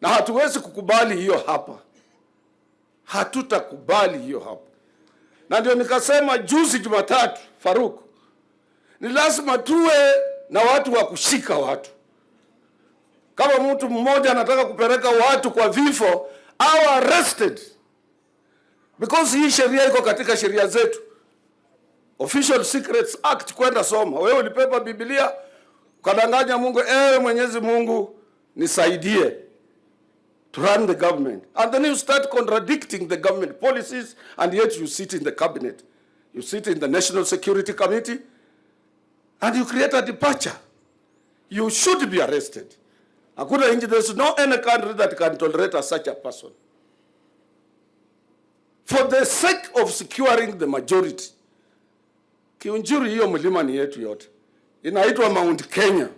Na hatuwezi kukubali hiyo hapa, hatutakubali hiyo hapa. Na ndio nikasema juzi Jumatatu, Faruk, ni lazima tuwe na watu wa kushika watu. Kama mtu mmoja anataka kupeleka watu kwa vifo, awe arrested, because hii sheria iko katika sheria zetu, Official Secrets Act. Kwenda soma wewe, ulipepa Biblia ukadanganya Mungu, ewe Mwenyezi Mungu nisaidie to run the government, and then you start contradicting the government policies, and yet you sit in the cabinet, you sit in the National Security Committee, and you create a departure. You should be arrested. Hakuna nchi, there's no any country that can tolerate such a person. For the sake of securing the majority. Kiunjuri, hiyo mlima ni yetu yote, inaitwa Mount Kenya.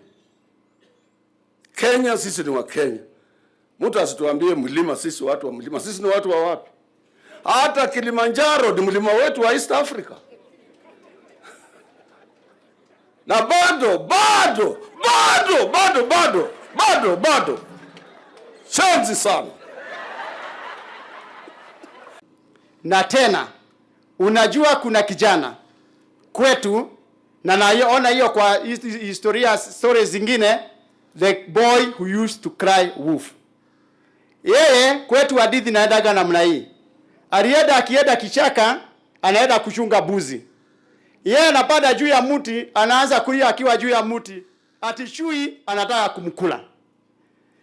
Kenya, sisi ni wa Kenya. Mtu asituambie mlima, sisi watu wa mlima. Sisi ni watu wa wapi? Hata Kilimanjaro ni mlima wetu wa East Africa. Na bado bado bado bado bado bado bado shenzi sana. Na tena unajua kuna kijana kwetu, na naona hiyo kwa historia stories zingine, the boy who used to cry wolf. Yeye kwetu hadithi naendaga namna hii, alienda akienda kichaka, anaenda kuchunga buzi. Yeye anapanda juu ya mti, anaanza kulia akiwa juu ya mti, ati chui anataka kumkula.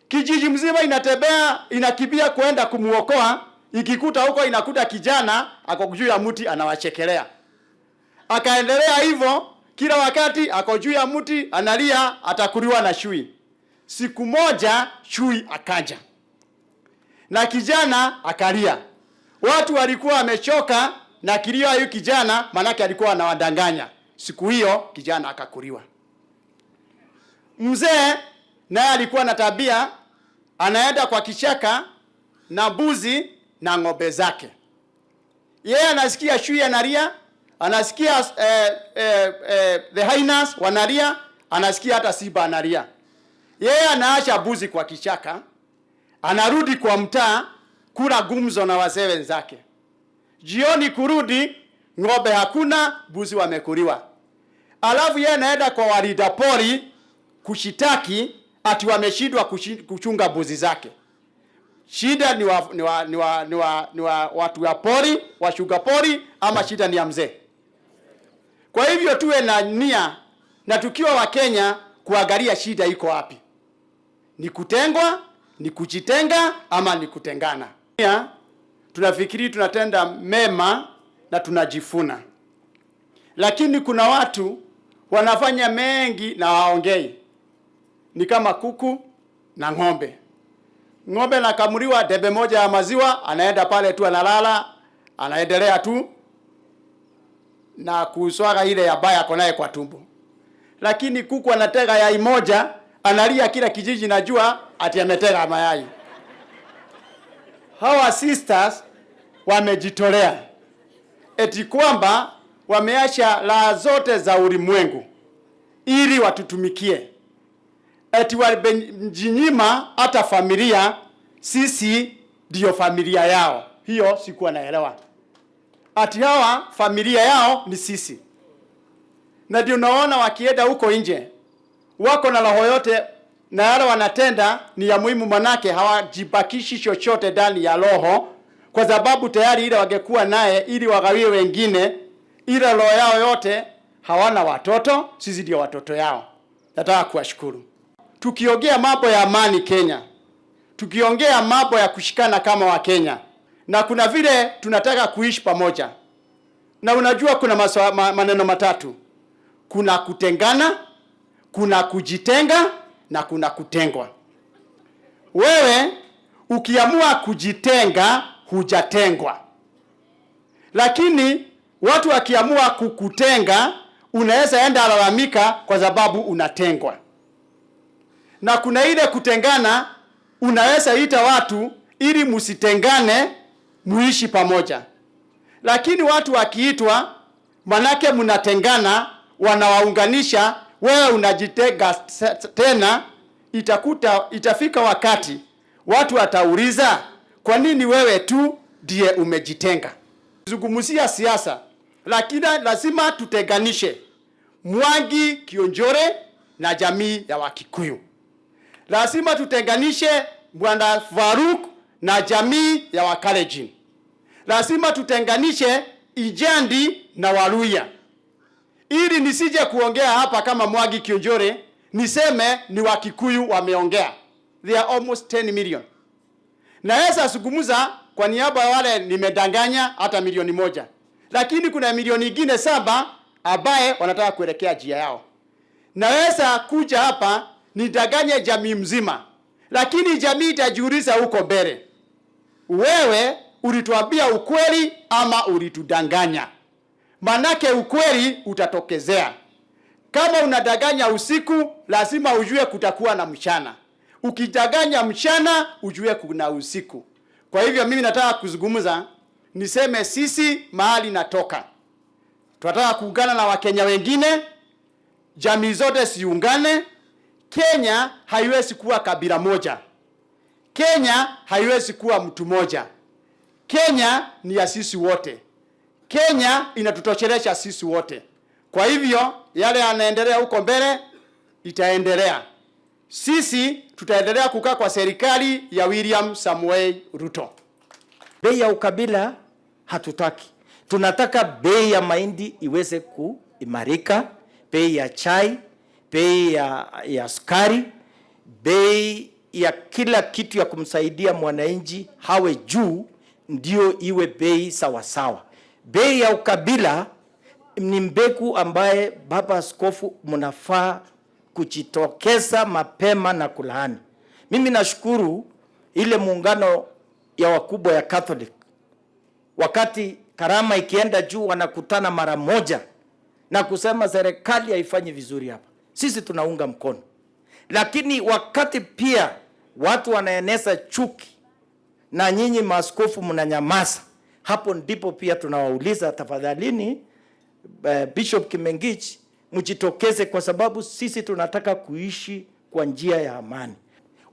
Kijiji mzima inatembea inakimbia kwenda kumuokoa, ikikuta huko inakuta kijana ako juu ya mti anawachekelea. Akaendelea hivyo kila wakati, ako juu ya mti analia, atakuliwa na chui. Siku moja chui akaja na kijana akalia. Watu walikuwa wamechoka na kilio huyu kijana, manake alikuwa anawadanganya. Siku hiyo kijana akakuliwa. Mzee naye alikuwa na tabia, anaenda kwa kichaka na mbuzi na ng'ombe zake. Yeye anasikia chui analia, anasikia the hyenas wanalia, anasikia hata simba analia. Yeye anaacha mbuzi kwa kichaka, anarudi kwa mtaa kula gumzo na wazee wenzake. Jioni kurudi, ng'ombe hakuna, mbuzi wamekuliwa. Alafu yeye anaenda kwa walinda pori kushitaki ati wameshindwa kuchunga mbuzi zake. Shida ni wa, ni wa, ni wa, ni wa, ni wa watu wa pori, wachunga pori, ama shida ni ya mzee? Kwa hivyo tuwe na nia na tukiwa wa Kenya kuangalia shida iko wapi. Ni kutengwa, ni kujitenga ama ni kutengana? Tunafikiri tunatenda mema na tunajifuna, lakini kuna watu wanafanya mengi na waongei. Ni kama kuku na ng'ombe. Ng'ombe anakamuliwa debe moja ya maziwa, anaenda pale tu analala, anaendelea tu na kuswaga ile ya baya ako naye kwa tumbo. Lakini kuku anatega yai moja, analia kila kijiji, najua ati ametega mayai. Hawa sisters wamejitolea eti kwamba wameacha raha zote za ulimwengu ili watutumikie, eti wamejinyima hata familia, sisi ndiyo familia yao. Hiyo sikuwa naelewa, ati hawa familia yao ni sisi, na ndio naona wakienda huko nje wako na roho yote na yale wanatenda ni ya muhimu, manake hawajibakishi chochote ndani ya roho, kwa sababu tayari ile wangekuwa naye ili wagawie wengine, ile roho yao yote. Hawana watoto, sisi ndio watoto yao. Nataka kuwashukuru. Tukiongea mambo ya amani Kenya, tukiongea mambo ya kushikana kama Wakenya, na kuna vile tunataka kuishi pamoja, na unajua kuna maneno matatu: kuna kutengana, kuna kujitenga na kuna kutengwa. Wewe ukiamua kujitenga hujatengwa, lakini watu wakiamua kukutenga unaweza enda lalamika kwa sababu unatengwa. Na kuna ile kutengana, unaweza ita watu ili msitengane, muishi pamoja, lakini watu wakiitwa, manake mnatengana, wanawaunganisha, wewe unajitenga tena. Itafika wakati Watu watauliza, kwa nini wewe tu ndiye umejitenga? Zungumzia siasa, lakini lazima tutenganishe Mwangi Kionjore na jamii ya Wakikuyu. Lazima tutenganishe Bwana Faruk na jamii ya Wakalenjin. Lazima tutenganishe Injandi na Waluya, ili nisije kuongea hapa kama Mwangi Kionjore niseme ni Wakikuyu wameongea. They are almost 10 million. Naweza zungumza kwa niaba ya wale nimedanganya hata milioni 1, lakini kuna milioni ingine 7 ambaye wanataka kuelekea njia yao. Naweza kuja hapa nidanganye jamii mzima, lakini jamii itajiuliza huko mbele, wewe ulituambia ukweli ama ulitudanganya? Manake ukweli utatokezea. Kama unadanganya usiku, lazima ujue kutakuwa na mchana. Ukidanganya mchana, ujue kuna usiku. Kwa hivyo mimi nataka kuzungumza, niseme sisi mahali natoka, tunataka kuungana na Wakenya wengine, jamii zote ziungane. Kenya haiwezi kuwa kabila moja. Kenya haiwezi kuwa mtu moja. Kenya ni ya sisi wote. Kenya inatutoshelesha sisi wote. Kwa hivyo yale yanaendelea huko mbele itaendelea. Sisi tutaendelea kukaa kwa serikali ya William Samoei Ruto. Bei ya ukabila hatutaki. Tunataka bei ya mahindi iweze kuimarika, bei ya chai, bei ya sukari, bei ya kila kitu ya kumsaidia mwananchi hawe juu, ndio iwe bei sawasawa. Bei ya ukabila ni mbegu ambaye Baba Askofu mnafaa kujitokeza mapema na kulaani. Mimi nashukuru ile muungano ya wakubwa ya Catholic, wakati karama ikienda juu wanakutana mara moja na kusema serikali haifanyi vizuri hapa, sisi tunaunga mkono. Lakini wakati pia watu wanaeneza chuki na nyinyi maaskofu mnanyamaza, hapo ndipo pia tunawauliza tafadhalini, Bishop Kimengich mjitokeze, kwa sababu sisi tunataka kuishi kwa njia ya amani.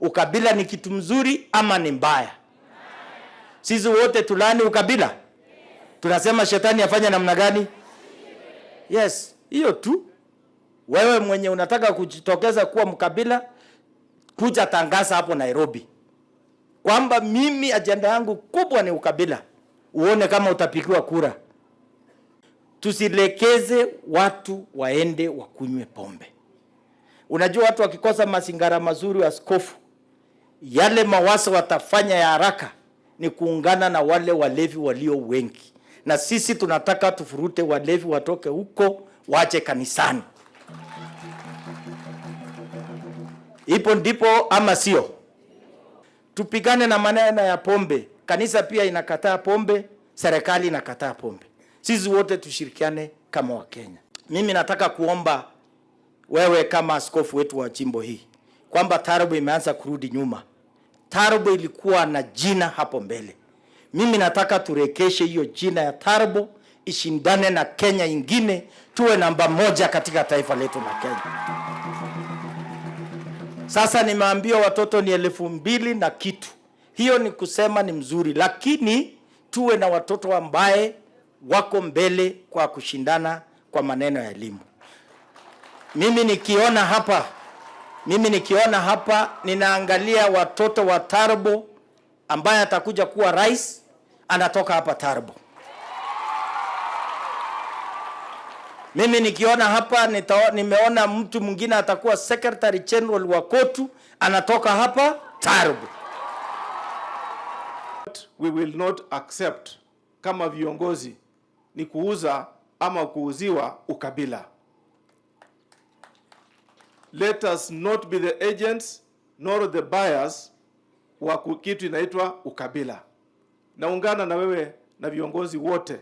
Ukabila ni kitu mzuri ama ni mbaya? Sisi wote tulani ukabila. Tunasema shetani afanye namna gani? Yes, hiyo tu. Wewe mwenye unataka kujitokeza kuwa mkabila, kuja tangaza hapo Nairobi kwamba mimi ajenda yangu kubwa ni ukabila, uone kama utapigiwa kura. Tusilekeze watu waende wakunywe pombe. Unajua watu wakikosa mazingara mazuri, askofu, yale mawazo watafanya ya haraka ni kuungana na wale walevi walio wengi, na sisi tunataka tufurute walevi watoke huko waje kanisani. Ipo ndipo ama sio? Tupigane na maneno ya pombe. Kanisa pia inakataa pombe, serikali inakataa pombe. Sisi wote tushirikiane kama Wakenya. Mimi nataka kuomba wewe kama askofu wetu wa jimbo hii kwamba Tarbo imeanza kurudi nyuma. Tarbo ilikuwa na jina hapo mbele. Mimi nataka turekeshe hiyo jina ya Tarbo ishindane na Kenya ingine, tuwe namba moja katika taifa letu la Kenya. Sasa nimeambia watoto ni 2000 na kitu. Hiyo ni kusema ni mzuri, lakini tuwe na watoto ambaye wako mbele kwa kushindana kwa maneno ya elimu. Mimi nikiona hapa ninaangalia watoto wa Tarbo ambaye atakuja kuwa rais anatoka hapa Tarbo. Mimi nikiona hapa nimeona mtu mwingine atakuwa Secretary General wa KOTU anatoka hapa Tarbo. We will not accept kama viongozi ni kuuza ama kuuziwa ukabila. Let us not be the agents nor the buyers wa kitu inaitwa ukabila. Naungana na wewe na viongozi wote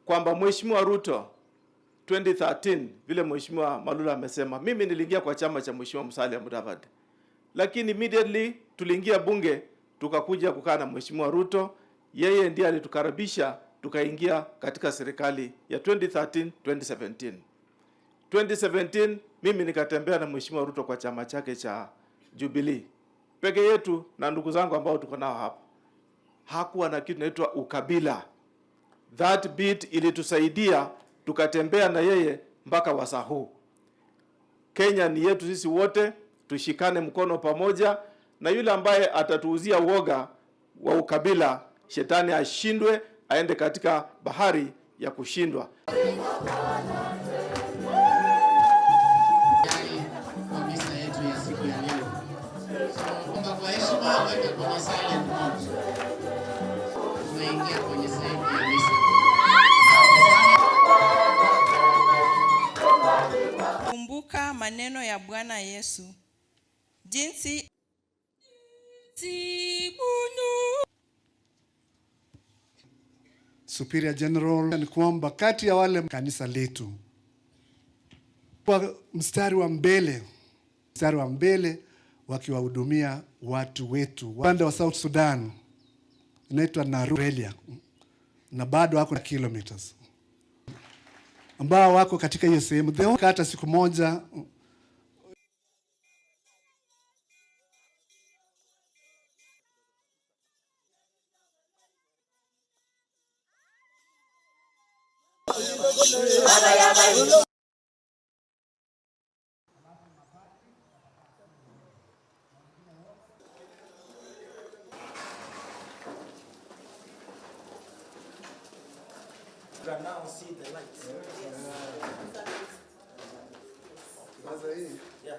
kwamba Mheshimiwa Ruto 2013, vile Mheshimiwa Malula amesema, mimi niliingia kwa chama cha Mheshimiwa Musalia Mudavadi, lakini immediately tuliingia bunge tukakuja kukaa na Mheshimiwa Ruto. Yeye ndiye alitukaribisha tukaingia katika serikali ya 2013 2017. 2017 mimi nikatembea na Mheshimiwa Ruto kwa chama chake cha Jubilee. peke yetu na ndugu zangu ambao tuko nao hapa. Hakuwa na kitu inaitwa ukabila. That bit ilitusaidia tukatembea na yeye mpaka wasaa huu. Kenya ni yetu sisi wote, tushikane mkono pamoja, na yule ambaye atatuuzia uoga wa ukabila, shetani ashindwe, aende katika bahari ya kushindwa. Kwa misa yetu ya siku ya leo. So, kwa heshima weka kwenye silent mode. Tunaingia kwenye sehemu ya misa. Kumbuka maneno ya Bwana Yesu, jinsi Superior General ni kwamba kati ya wale kanisa letu kwa mstari wa mbele wakiwahudumia watu wetu. Upande wa South Sudan inaitwa Naruelia, na bado wako na kilometers ambao wako katika hiyo sehemu. Hata siku moja Now see the lights. Yeah,